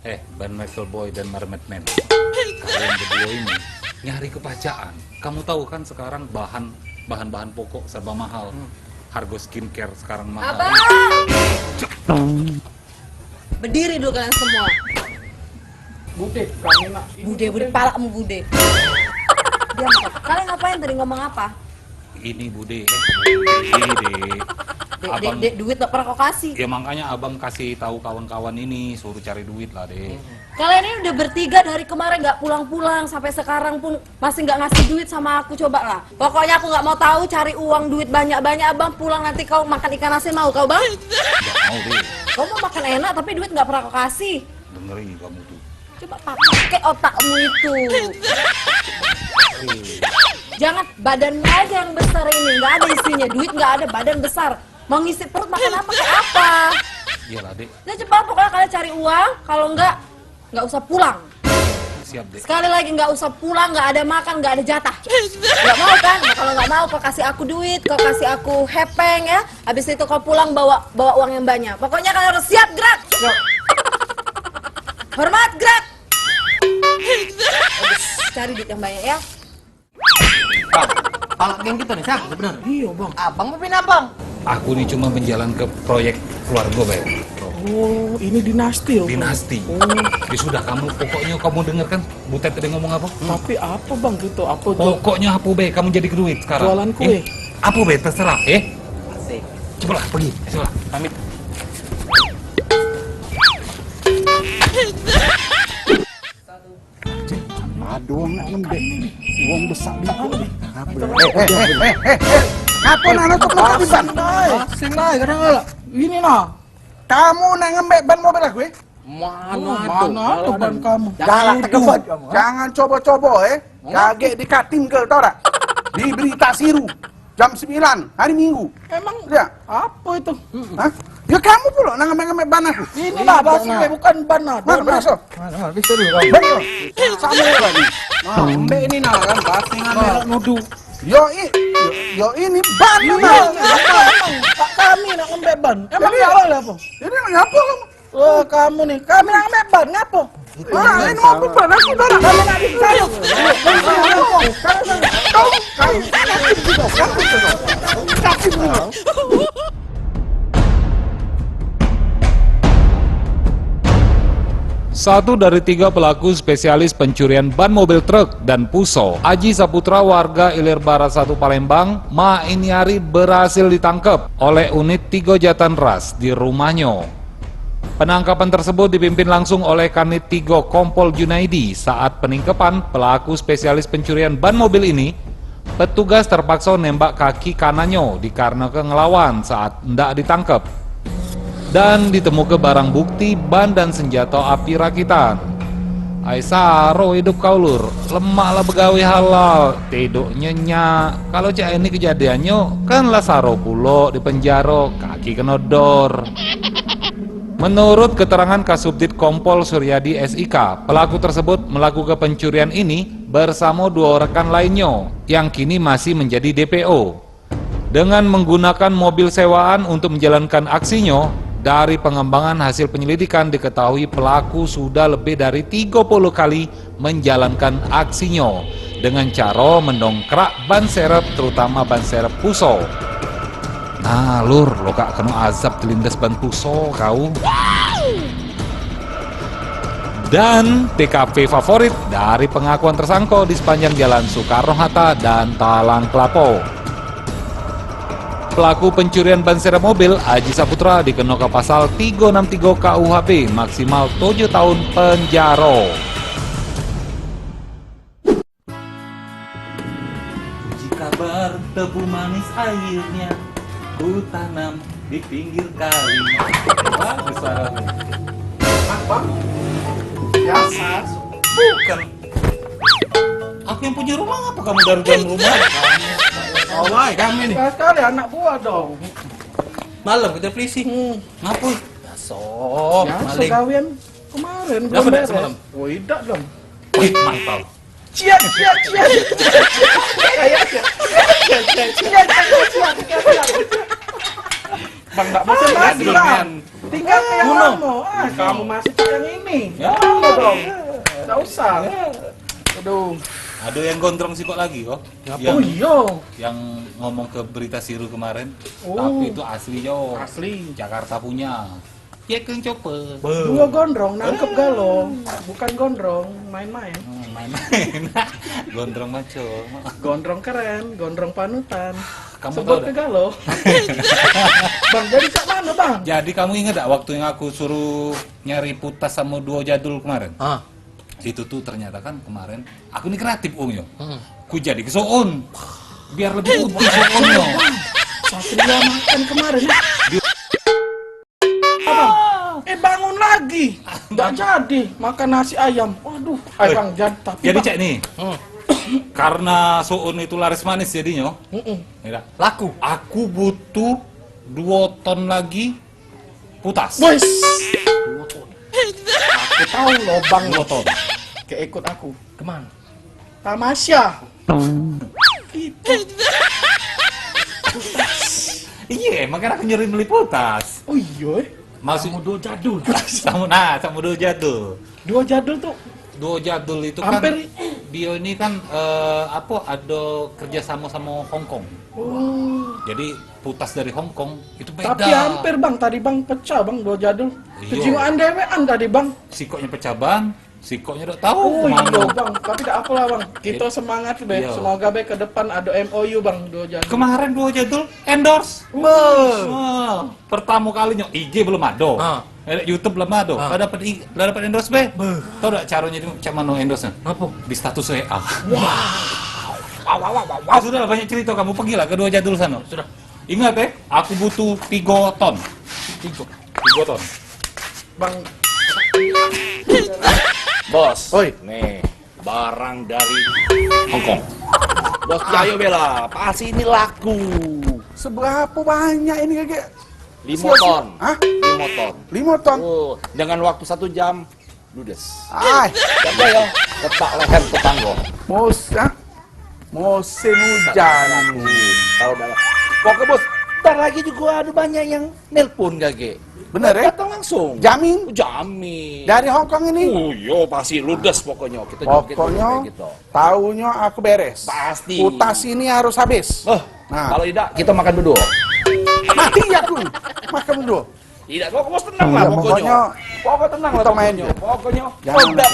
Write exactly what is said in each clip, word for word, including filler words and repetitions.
Eh, Ban Michael Boy dan Mermaid Man. Kalian berdua ini nyari kepacaan. Kamu tahu kan sekarang bahan, bahan-bahan pokok serba mahal. Hmm. Harga skincare sekarang mahal. Abang! Berdiri dulu kalian semua. Bude, kami nak ini Bude, bude, bude. Palakmu bude. Diam, Kak. Kalian ngapain tadi, ngomong apa? Ini, Bude. Ini, Dek. Dek, Abang, Dek, Dek, duit tak pernah kau kasih. Ya, makanya Abang kasih tahu kawan-kawan ini, suruh cari duit lah, Dek. Kalian ini udah bertiga dari kemarin nggak pulang-pulang, sampai sekarang pun masih nggak ngasih duit sama aku, coba lah. Pokoknya aku nggak mau tahu, cari uang duit banyak-banyak, Abang, pulang nanti kau makan ikan asin, mau kau, Bang? Nggak mau, Dek. Kau mau makan enak, tapi duit nggak pernah kau kasih. Dengerin kamu tuh. Coba pakai otakmu itu. Jangan, badanmu aja yang besar ini, nggak ada isinya, duit nggak ada, badan besar. Mau ngisi perut makan apa, kayak apa? Iyalah, Dek. Ya coba, pokoknya kalian cari uang, kalau enggak, nggak usah pulang. Siap, Dek. Sekali lagi, nggak usah pulang, nggak ada makan, nggak ada jatah. Nggak mau kan? Nah, kalau nggak mau, kau kasih aku duit, kau kasih aku hepeng ya. Habis itu kau pulang bawa, bawa uang yang banyak. Pokoknya kalian harus siap, gerak. Siap. Hormat, gerak. Bagus, cari duit yang banyak ya. Bang, palak geng kita nih, siapa sebenarnya? Iya, Bang. Abang apa bini abang? Aku nih cuma menjalankan proyek keluarga, Bang. Oh, ini dinasti ya, Bang? Dinasti. Oh. Ya sudah, kamu pokoknya kamu dengarkan Butet tadi ngomong apa? Tapi apa, Bang, gitu? Apa tuh? Pokoknya apa be, kamu jadi duit sekarang. Jualan kue. Eh, apa be, terserah, eh. Asik. Cobalah, pergi, cobalah. Pamit. Aduh, nak ngembek. Wong besar di. Apa? Eh, eh, eh, eh, eh. Apa nak nutup muka di ban? Asing lah, kadang ini nah. Kamu nak ngembek ban mobil aku, eh? Mana, oh, mana ada ban kamu? Galak tekebat kamu, ha? Jangan coba-coba, eh. Kagek di Katingkel, tau dak? Di Berita Siru, jam sembilan, hari Minggu. Emang apa itu? Hah? Ya kamu pula nak ngemek-ngemek ban aku. Inilah, basing, bukan ban, nah. Mana, mana, so? Mana, mana? Bisa dulu, kamu. Betul. Sama juga ni. Nah, embek ini nah, kan, basingan merek nudu. Yo, i-, yo, yo, ini ban. Iya, emang, emang. Tak kami nak ngembek ban. Emang jadi, awal apa? Jadi ngapa kamu? Oh, kamu nih, kami nak mek ban, ngapo? Ah, ini mau bubar, aku dah. Kami nak dicayuk. Satu dari tiga pelaku spesialis pencurian ban mobil truk dan Puso, Aji Saputra, warga Ilir Barat satu Palembang, Mak Iniari, berhasil ditangkap oleh unit tiga Jatan Ras di rumahnyo. Penangkapan tersebut dipimpin langsung oleh Kanit tiga Kompol Junaidi. Saat peningkepan pelaku spesialis pencurian ban mobil ini, petugas terpaksa nembak kaki kanannyo dikarenoke ngelawan saat ndak ditangkep. Dan ditemuke barang bukti ban dan senjato api rakitan. Ai saro idup kau, Lur, lemak lah begawe halal, tiduk nyenyak. Kalo cak ini kejadiannyo, kan lah saro pulo di penjaro, kaki keno dor. Menurut keterangan Kasubdit Kompol Suryadi, S I K, pelaku tersebut melakukan pencurian ini bersamo duo rekan lainnyo yang kini masih menjadi D P O. Dengan menggunakan mobil sewaan untuk menjalankan aksinyo, dari pengembangan hasil penyelidikan diketahui pelaku sudah lebih dari tiga puluh kali menjalankan aksinyo dengan caro mendongkrak ban serep, terutama ban serep Puso. Nah, Lur, lo kak keno azab telindas ban Puso, kau. Dan T K P favorit dari pengakuan tersangka di sepanjang Jalan Soekarno-Hatta dan Talang Kelapo. Pelaku pencurian ban serep mobil, Aji Saputra, dikenoke pasal tiga enam tiga K U H P, maksimal tujuh tahun penjara. Puji kabar tebu manis airnya, ku tanam di pinggir kali. Bagus suaranya. Apa? Biasa. Bukan. Aku yang punya rumah, apa kamu dari dalam rumah? Oh, wai, kami nih. Sekali anak buah dong. Malam kita polisi. Hmm. Ngapa? Biasa. Biasa maling. Gawean kemarin belum beres. Dapat semalam? Oh, idak dong. Wih, mantap. Ciat, ciat, ciat. Kayak ciat. Ciat, ciat, ciat. Bang, nggak bosan lagi, Bang. Tinggal ke yang lama. Ah, kamu masih ke yang ini. Ya. Lama dong. Nggak usah. Aduh. Ada yang gondrong sikok lagi, kok. Yang, oh, iya. Yang ngomong ke berita Siru kemarin. Oh. Tapi itu asli, yo. Asli. Jakarta punya. Jack yang chopper. Duo gondrong nangkep galo. Bukan gondrong main-main. Hmm, main-main. Gondrong maco. Gondrong keren, gondrong panutan. Kamu sebut tahu ke dah? Galo. Bang, jadi cak mana, Bang? Jadi kamu ingat dak waktu yang aku suruh nyari putas sama duo jadul kemarin? Ah. Itu tuh ternyata kan kemarin aku ni kreatif, Ung, yo. Hmm. Ku jadi ke soon. Biar lebih putih soonnya. Satria makan kemarin. Abang, eh, bangun lagi. Nggak jadi makan nasi ayam. Waduh, eh, Bang, jadi tapi, jadi Bang. Cek nih. Hmm. Karena soon itu laris manis jadinya. Mm-mm. Ya dah. Laku. Aku butuh duo ton lagi putas. Wes. Duo ton. Aku tahu lobang. Duo ton. Keikut aku. Kemana? Tamasya. Gitu. Iye, makanya aku nyuruh beli putas. Oh iya, eh. Maksud sama duo jadul. Sama, nah, sama duo jadul. Duo jadul tuh. Duo jadul itu kan hampir. Dia ini kan, eh, apa, ada kerja sama sama Hong Kong. Oh. Jadi putas dari Hong Kong itu beda. Tapi hampir, Bang, tadi, Bang, pecah, Bang, duo jadul. Iya. Kejingan dewean tadi, Bang. Sikoknya pecah ban, sikoknya dak tahu. Oh, kemana. Iya, Bang, tapi dak apalah, Bang. Kita semangat be. Iya. Semoga be ke depan ada M O U, Bang, duo jadul. Kemarin duo jadul endorse. Wah. Wah. Pertama kalinya I G belum ada. Ah. Eh, YouTube belum ada. Ah. Lah dapat I-, lah dapat endorse be. Beuh. Tahu dak caranya itu cak mana endorse-nya? Apa? Di status W A. Wow. Wow, wow, wow, wow, wow. Ah, sudahlah, banyak cerita kamu, pergilah ke duo jadul sana. Sudah. Ingat, eh, aku butuh tiga ton. Tiga. Tiga ton. Bang. Bos. Oi. Nih, barang dari Hong Kong. Bos, percaya be lah, pasti ini laku. Seberapa banyak ini, kakek? Lima ton. Hah? Lima ton. Lima ton? Oh, dengan waktu satu jam, ludes. Ai. Coba ya, letak leher tetangga. Bos, hah? Musim hujan. Tahu dah. Pokoknya, Bos, ntar lagi juga ada banyak yang nelpon, kakek. Bener, eh? Datang langsung. Jamin? Jamin. Dari Hong Kong ini? Oh, iya, pasti ludes pokoknya. Kita joget pokoknya, kayak gitu. Tahunya aku beres. Pasti. Putas ini harus habis. Oh, nah, kalau tidak, kita makan berdua. Mati aku. Makan berdua. Tidak, pokoknya, Bos, tenang lah, pokoknya. Pokoknya tenang lah, kita main pokoknya. Pokoknya. Jangan. Udah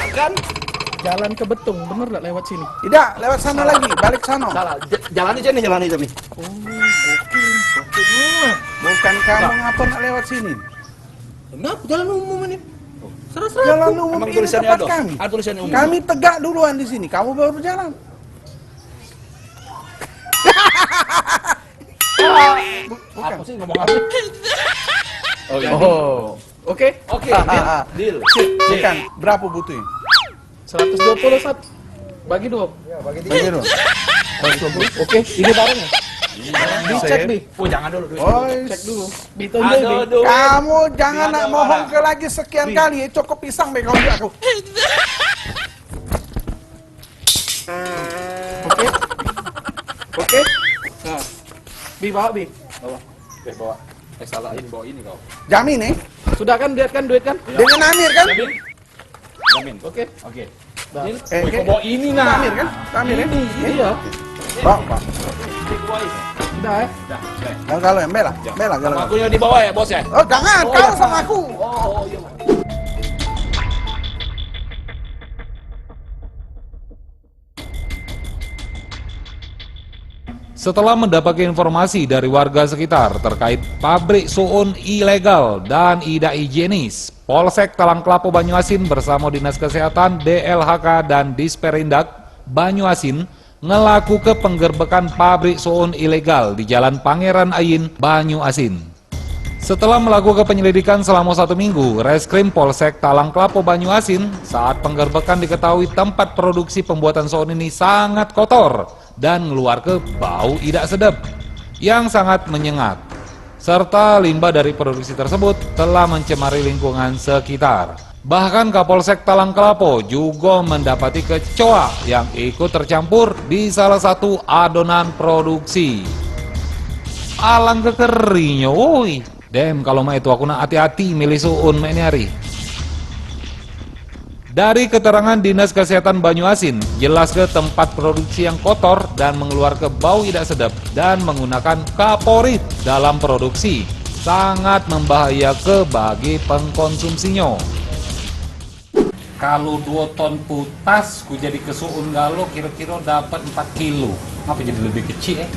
makan. Jalan ke Betung, bener dak lewat sini? Tidak, lewat sana lagi, balik sana. Salah. J-, jalan aja nih, jalan aja nih. Oh, gokil, gokil. Bukan kamu ngapa nak lewat sini? Kenapa jalan umum ini? Serah-serah. Jalan umum ini tempat kami. Emang tulisannya ada? Ah, tulisannya umum. Kami tegak duluan di sini, kamu baru berjalan. Bu-, bukan. Apa sih, ngomong apa? Oh, iya. Oh. Oke? Oke, deal. Deal. Sip, sip. Bukan, berapa butuhnya? Seratus dua puluh, Sat. Bagi dua. Bagi dua. Seratus dua puluh. Oke, ini barang ya? Dicek nih. Oh, jangan dulu, duit. Oh, cek dulu. Ditunjuk, aduh, Bi. Aduh. Kamu jangan nak mohon ke lagi sekian kali, ya. Cukup pisang deh kalau aku. Oke. Oke. Nah. Bi, bawa, Bi. Bawa. Eh, bawa. Eh, salah ini, bawa ini kau. Jamin, eh? Sudah kan, lihat kan, duit kan? Iya. Dengan Amir, kan? Jamin. Jamin. Oke. Oke. Dah. Deal. Eh, kau bawa ini, nah. Amir, kan? Amir, kan? Ini, iya. Bawa, bawa. Ini bawa ini. Udah, eh? Dah, dah. Kalau, kalau, embel lah. Ya. Embel lah, kalau. Sama aku yang dibawa ya, Bos, ya? Oh, jangan. Oh, kau iya, sama aku. Oh, oh, iya. Setelah mendapatkan informasi dari warga sekitar terkait pabrik soon ilegal dan idak higienis, Polsek Talang Kelapo Banyuasin bersama Dinas Kesehatan, D L H K, dan Disperindak Banyuasin ngelakuke penggerbekan pabrik soon ilegal di Jalan Pangeran Ayin, Banyuasin. Setelah melakukan penyelidikan selama satu minggu, Reskrim Polsek Talang Kelapo Banyuasin, saat penggerbekan diketahui tempat produksi pembuatan soun ini sangat kotor dan ngeluarke bau idak sedep yang sangat menyengat, serta limbah dari produksi tersebut telah mencemari lingkungan sekitar. Bahkan Kapolsek Talang Kelapo juga mendapati kecoa yang ikut tercampur di salah satu adonan produksi. Alangke kerinyo, woi. Dem, kalo mak itu aku nak hati-hati milih suun mak ini hari. Dari keterangan Dinas Kesehatan Banyuasin, jelas ke tempat produksi yang kotor dan mengeluarke bau idak sedap dan menggunakan kaporit dalam produksi sangat membahayakan bagi pengkonsumsinyo. Kalu duo ton putas ku jadi ke suun galo kiro-kiro dapat empat kilo. Ngapo jadi lebih kecik, eh?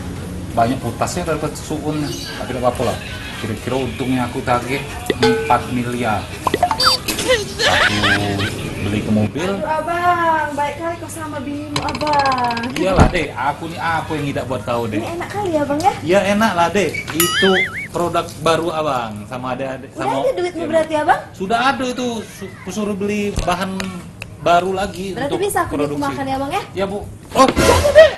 Banyak putasnyo daripada suun. Tapi dak apo-apo lah. Kiro-kiro untungnyo aku target empat miliar. Aku beli ke mobil. Aduh, abang, baik kali kau sama binimu, abang. Iyalah, Dek. Aku ni apo yang idak buat kau, Dek? Ini enak kali ya, Bang, ya? Iya, enak lah, Dek. Itu produk baru abang sama ada, ada. Udah sama ada duitmu ya, berarti, Abang? Sudah ada itu. Su- Kusuruh beli bahan baru lagi. Berarti untuk bisa aku produksi. Makan ya, Bang, ya? Ya, Bu. Oh, jadi, Dek.